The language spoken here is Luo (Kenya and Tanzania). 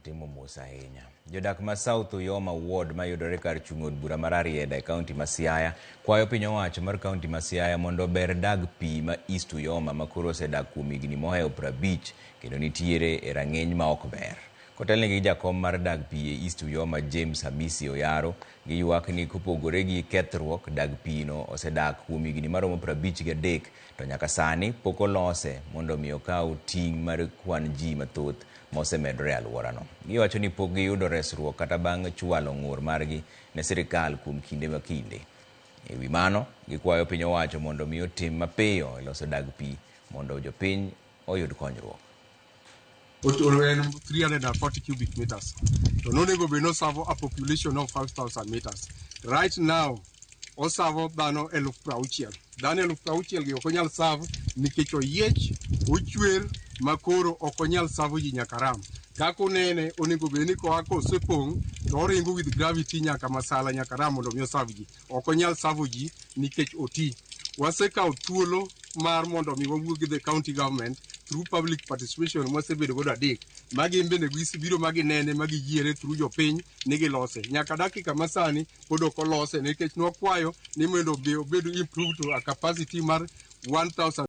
Otimo mos ahinya. Jodak ma South Uyoma Ward mayudore kar chung' od bura mar Rarieda e kaunti ma Siaya kwayo piny owacho mar kaunti ma Siaya mondo ober dag pi ma East Uyoma ma koro osedak kuom higni mohewo 50 kendo nitiere e rang'iny ma ok ber. Kotelnegi gi jakom mar dag pi e East Uyoma James Hamisi Oyaro, giywak ni kopogore gi kethruok, dag pi no osedak kuom higni maromo 53 to nyaka sani pok olose mondo omi okaw ting' mar kwan ji mathoth mosemedore e alworano. Giwacho ni pok giyudo resruok kata bang' chwalo ng'ur margi ne sirkal kuom kinde ma kinde. E wi mano, gikwayo piny owacho mondo omi otim mapiyo e loso dag pi mondo jopiny oyud konyruok. En 340 cubic meters. To nonego bed ni osavo a population of 5,000 meters. Right now, osavo dhano 60,000. Dhano 60,000 gi ok onyal serve nikech oyiech, ochwer ma koro ok onyal savo ji nyaka ram. Kaka unene, onego bed ni koa kosepong' to oringo with gravity nyaka Masala nyaka Ram mondo mi oserve ji. Ok onyal savo ji nikech oti. Wasekawo thuolo mar mondo mi wawuo gi the county government through public participation mwasebedo godo adek ma gin bende gisebiro ma ginene ma giyiere through jopiny ni gilose. Nyaka dakika masani pod ok olose nikech nwakwayo ni mondo obed improved to a capacity mar 1000.